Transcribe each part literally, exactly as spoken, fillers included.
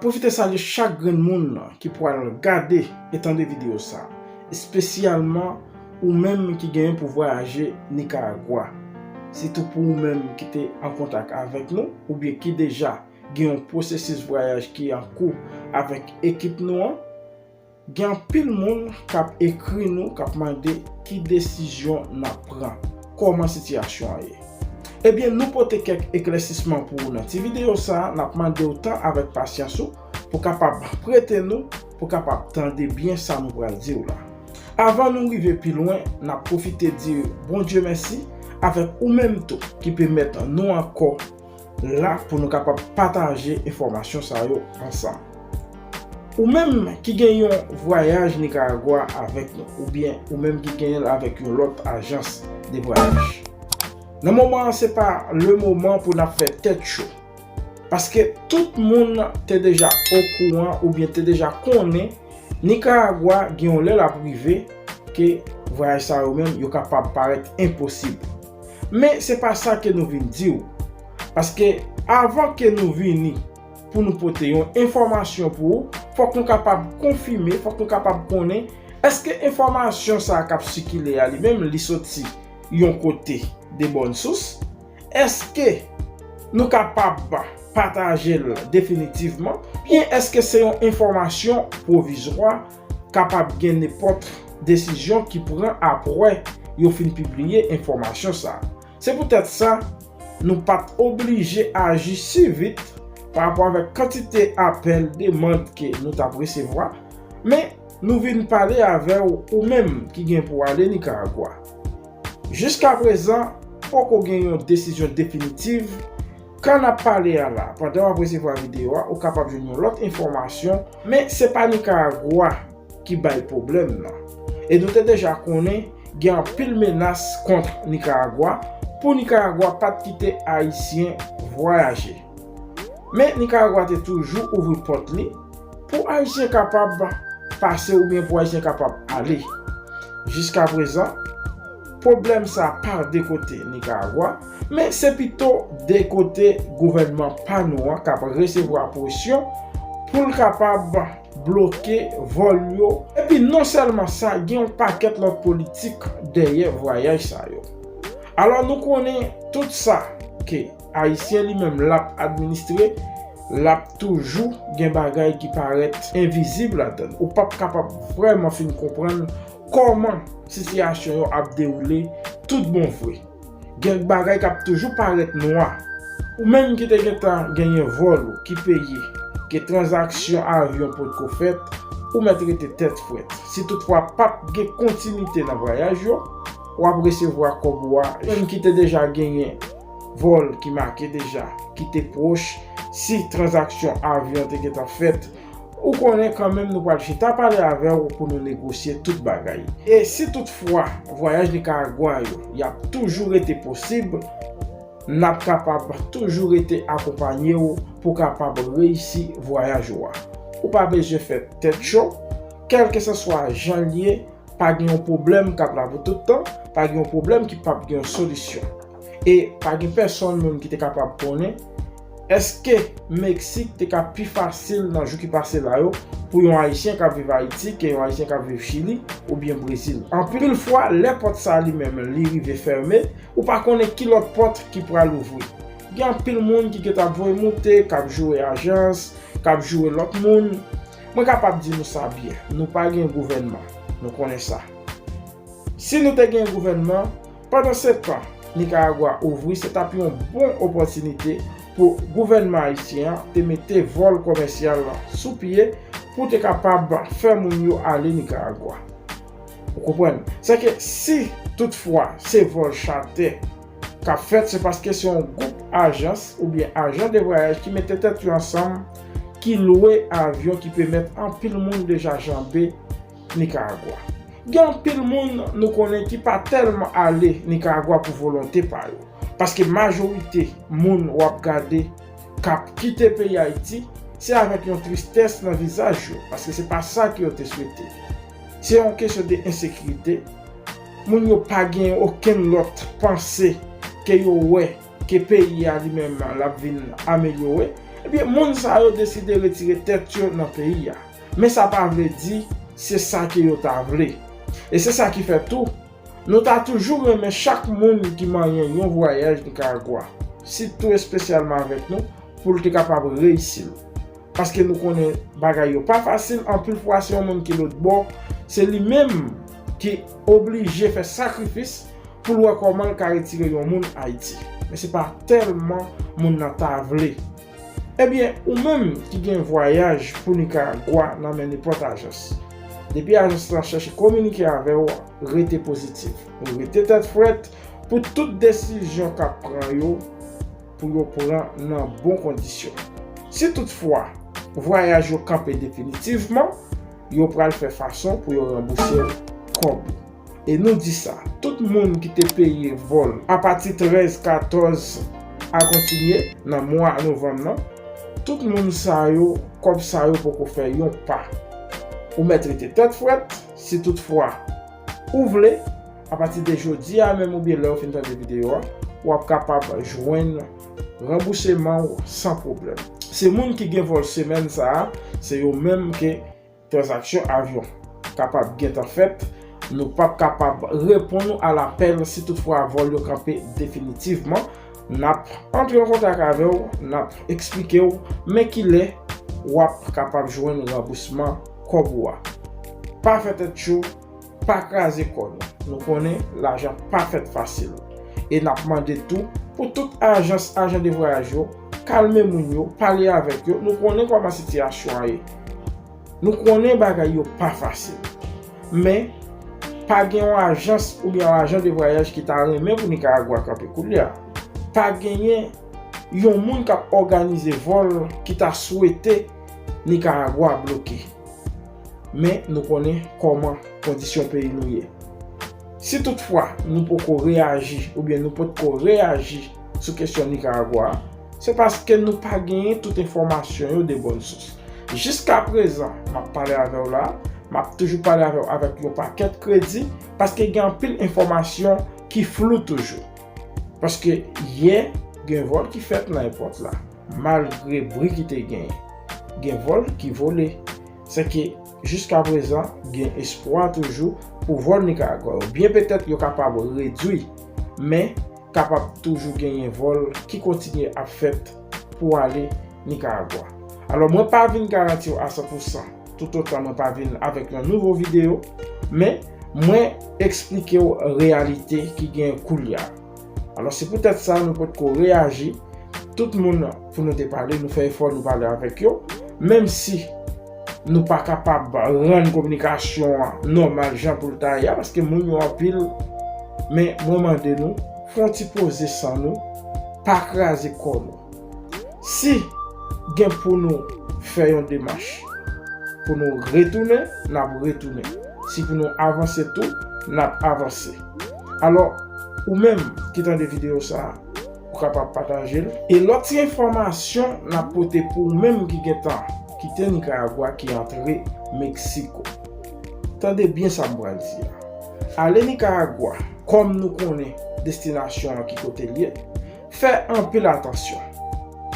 Pwofite salye chak grenn moun ki pral gade e tande videyo sa, espesyalman ou menm ki genyen pou vwayaje Nikaragwa. Sitou pou ou menm ki te an kontak avèk nou oubyen ki deja gen yon pwosesis vwayaj ki an kou avèk ekip nou an. Gen anpil moun k ap ekri nou, k ap mande ki desizyon n ap pran, kòman sitiyasyon an ye. Ebyen, nou pote kèk eklèsisman pou ou nan ti videyo sa a. N ap mande w tan avèk pasyans ou pou w kapab prete nou, pou w kapab tande byen sa nou pral di w la. Avan nou rive pi lwen, n ap pwofite di Bondye mèsi avèk ou menm tou ki pèmèt nou ankò la pou nou kapab pataje enfòmasyon sa yo ansanm. Ou menm ki gen yon vwayaj Nikaragwa avèk nou, oubyen ou menm ki genyen l avèk yon lòt ajans de vwayaj. Nan moman an, se pa le moman pou n ap fè tèt cho. Paske tout moun te deja okouran oubyen te deja konnen Nikaragwa gen yon lè l ap rive ke vwayaj sa yo menm yo kapab parèt enposib. Men se pa sa ke nou vin di w. Paske avan ke nou vini pou nou pote yon enfòmasyon pou ou, fòk nou kapab konfime, fòk nou kapab konnen èske enfòmasyon sa a k ap sikile a li menm li soti yon kote de bòn sous? Èske nou kapab pataje l definitivman? Oubyen èske se yon enfòmasyon pwovizwa, kapab gen nenpòt desizyon ki pran apre yo fin pibliye enfòmasyon sa a? Se poutèt sa, nou pa t oblije aji si vit pa rapò avèk kantite apèl, demann ke nou t ap resevwa, men nou vin pale avè w ou menm ki gen pou w ale Nikaragwa. Jiskaprezan, poko gen yon desizyon definitiv. Kan n ap pale a la, pandan w ap resevwa videyo a, ou kapab jwenn yon lòt enfòmasyon, men se pa Nikaragwa ki bay pwoblèm nan. E nou te deja konnen gen anpil menas kont Nikaragwa pou Nikaragwa pa t kite Ayisyen vwayaje. Men Nikaragwa te toujou ouvri pòt li pou Ayisyen kapab pase oubyen pou Ayisyen kapab ale. Jiskaprezan, pwoblèm sa pa de kote Nikaragwa, men se pito de kote gouvènman pa nou an k ap resevwa presyon pou l kapab bloke vòl yo. Epi non sèlman sa, gen yon pakèt lòt politik dèyè vwayaj sa yo. Alò nou konnen tout sa ke Ayisyen li menm l ap administre, l ap toujou gen bagay ki parèt envizib ladan l. Ou p ap kapab vrèman fin konprann kòman sitiyasyon yo ap dewoule tout bon vre. Gen bagay k ap toujou parèt nwa. Ou menm ki te gentan genyen vòl ou ki peye, ke tranzaksyon avyon potko fèt, ou mèt rete tèt frèt. Si toutfwa p ap gen kontinite nan vwayaj yo, w ap resevwa kòb ou a. Ou menm ki te deja genyen vòl ki make deja, ki te pwòch, si tranzaksyon avyon te gentan fèt, ou konnen kanmenm nou pral chita pale avè w pou nou negosye tout bagay. E si toutfwa vwayaj Nikaragwa yo, y ap toujou rete posib, n ap kapab toujou rete akonpanye w pou w kapab reyisi vwayaj ou a. Ou pa bezwen fè tèt cho, kèlkeseswa jan l ye, pa gen yon pwoblèm k ap la pou tout tan, pa gen yon pwoblèm ki p ap gen yon solisyon. E pa gen pèsonn moun ki te kapab konnen èske Meksik te ka pi fasil nan jou ki pase la yo pou yon Ayisyen k ap viv Ayiti ke yon Ayisyen k ap viv Chili oubyen Brezil. Anpil fwa, lè pòt sa li menm li rive fèmen, ou pa konnen ki lòt pòt ki pral ouvri. Gen anpil moun ki gentan ap voye moute, k ap joure ajans, k ap joure lòt moun. Mwen kapab di nou sa byen, nou pa gen gouvènman, nou konnen sa. Si nou te gen gouvènman, pandan se tan Nikaragwa ouvri, se t ap yon bon opòtinite pou gouvènman ayisyen an te mete vòl kòmèsyal sou pye pou te kapab fè moun yo ale Nikaragwa. Ou konprann? Sèke si toutfwa se vòl chatè k ap fèt, se paske se yon gwoup ajans oubyen ajan de vwayaj ki mete tèt yo ansanm, ki lwe avyon ki pèmèt anpil moun deja janbe Nikaragwa. Gen anpil moun nou konnen ki pa tèlman ale Nikaragwa pou volonte pa yo, paske majorite moun w ap gade k ap kite peyi Ayiti, se avèk yon tristès nan vizaj yo, paske se pa sa ke yo te swete. Se yon kesyon de ensekirite. Moun yo pa gen okenn lòt panse ke yo wè ke peyi a li menm l ap vin amelyore. Ebyen, moun sa yo deside retire tèt yo nan peyi a. Men sa pa vle di se sa ke yo ta vle. E se sa ki fè tou, nou ta toujou renmen chak moun ki manyen yon vwayaj Nikaragwa, sitou espesyalman avèk nou, pou l te kapab reyisi l. Paske nou konnen bagay yo pa fasil, anpil fwa se yon moun ki lòtbò, se li menm ki oblije fè sakrifis pou l wè kòman l ka retire yon moun Ayiti. Men se pa tèlman moun nan ta vle. Ebyen, ou menm ki gen vwayaj pou Nikaragwa nan men nenpòt ajans, depi ajans lan chèche kominike avè w, rete pozitif. Rete tèt frèt pou tout desizyon k ap pran yo, pou yo pran nan bon kondisyon. Si toutfwa vwayaj yo kanpe definitivman, yo pral fè fason pou yo ranbouse w kòb ou. E nou di sa, tout moun ki te peye vòl apati trèz, katòz a kontinye nan mwa novanm nan, tout moun sa yo, kòb sa yo poko fè yon pa. Ou mèt rete tèt frèt, si toutfwa ou vle, apati de jodi a menm oubyen lè w fin tande videyo a, w ap kapab jwenn ranbouseman w san pwoblèm. Se moun ki gen vòl semèn sa a, se yo menm ke tranzaksyon avyon kapab gentan fèt. Nou p ap kapab reponn ou a lapèl si toutfwa vòl yo kanpe definitivman. N ap antre an kontak avè w, n ap eksplike w men kilè w ap kapab jwenn ranbousman kòb ou a. Pa fè tèt cho, pa kraze kò nou. Nou konnen lajan pa fèt fasil. E n ap mande tou pou tout ajans, ajan de vwayaj yo, kalme moun yo, pale avèk yo. Nou konnen kòman sitiyasyon an ye. Nou konnen bagay yo pa fasil. Men, pa gen yon ajans oubyen yon ajan de vwayaj ki ta renmen pou Nikaragwa kanpe koulye a. Pa genyen yon moun k ap òganize vòl ki ta swete Nikaragwa bloke. Men nou konnen kòman kondisyon peyi nou ye. Si toutfwa nou poko reyaji oubyen nou potko reyaji sou kesyon Nikaragwa a, se paske nou pa genyen tout enfòmasyon yo de bòn sous. Jiskaprezan, m ap pale avè w la, m ap toujou pale avè w avèk yon pakèt kredi, paske gen anpil enfòmasyon ki flou toujou. Paske yè, gen vòl ki fèt nan èpòt la. Malgre bri ki te genyen, gen vòl ki vole. Sèke jiskaprezan, gen espwa toujou pou vòl Nikaragwa yo. Byen petèt yo kapab redwi, men kapab toujou genyen vòl ki kontinye ap fèt pou ale Nikaragwa. Alò, mwen pa vin garanti w a san pou san toutotan mwen pa vin avèk yon nouvo videyo, men mwen eksplike w reyalite ki gen koulye a. Alò, se poutèt sa nou potko reyaji. Tout moun pou nou te pale, nou fè efò, nou pale avèk yo. Menm si nou pa kapab rann kominikasyon an nòmal jan pou l ta ye a, paske moun yo anpil, men mwen mande nou, fè yon ti poze san nou, pa kraze kò nou. Si gen pou nou fè yon demach pou nou retounen, n ap retounen. Si pou nou avanse tou, n ap avanse. Alò, ou menm ki tande videyo sa a, ou kapab pataje l. E lòt ti enfòmasyon n ap pote pou ou menm ki gentan kite Nikaragwa, ki antre Meksiko. Tande byen sa m pral di a. Ale Nikaragwa, kòm nou konnen destinasyon an ki kote l ye, fè anpil atansyon.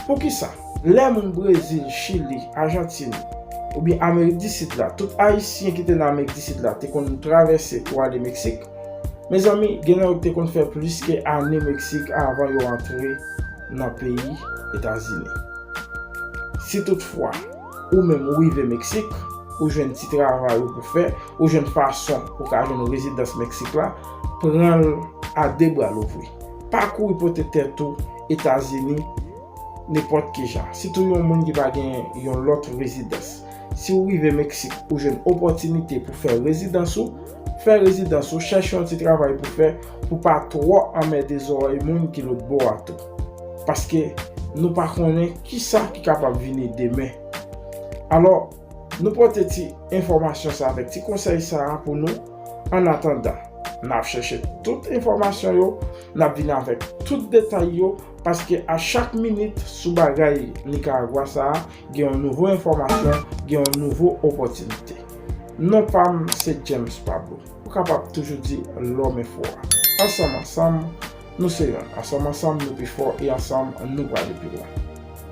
Poukisa? Lè moun Brezil, Chili, Ajantin, oubyen Amerik di Sid la, tout Ayisyen ki te nan Amerik di Sid la te konn travèse pou ale Meksik, mezanmi, gen nan yo ki te konn fè plis ke ane Meksik avan yo antre nan peyi Etazini. Si toutfwa, ou menm ou rive Meksik, ou jwenn ti travay ou pou fè, ou jwenn fason ou ka jwenn rezidans Meksik la, pran l a de bra louvri. Pa kouri pote tèt ou Etazini nenpòt ki jan. Sitou yon moun ki pa gen yon lòt rezidans. Si w rive Meksik, ou jwenn opòtinite pou fè rezidans ou, fè rezidans ou, chèche yon ti travay pou fè, pou pa twò anmède zòrèy moun ki lòtbò a tou. Paske nou pa konnen kisa ki kapab vini demen. Alò, nou pote ti enfòmasyon sa avèk ti konsèy sa a pou nou. Annatandan, n ap chèche tout enfòmasyon yo, n ap vin avèk tout detay yo, paske a chak minit sou bagay Nikaragwa sa a, gen yon nouvo enfòmasyon, gen yon nouvo opòtinite. Non pa m se James Pablo. Ou kapab toujou di Lòm Enfo a. Ansanm, ansanm, nou se yonn. Ansanm, ansanm, nou pi fò e ansanm, nou prale pi lwen.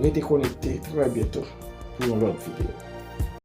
Rete konekte, trè byento pou yon lòt videyo.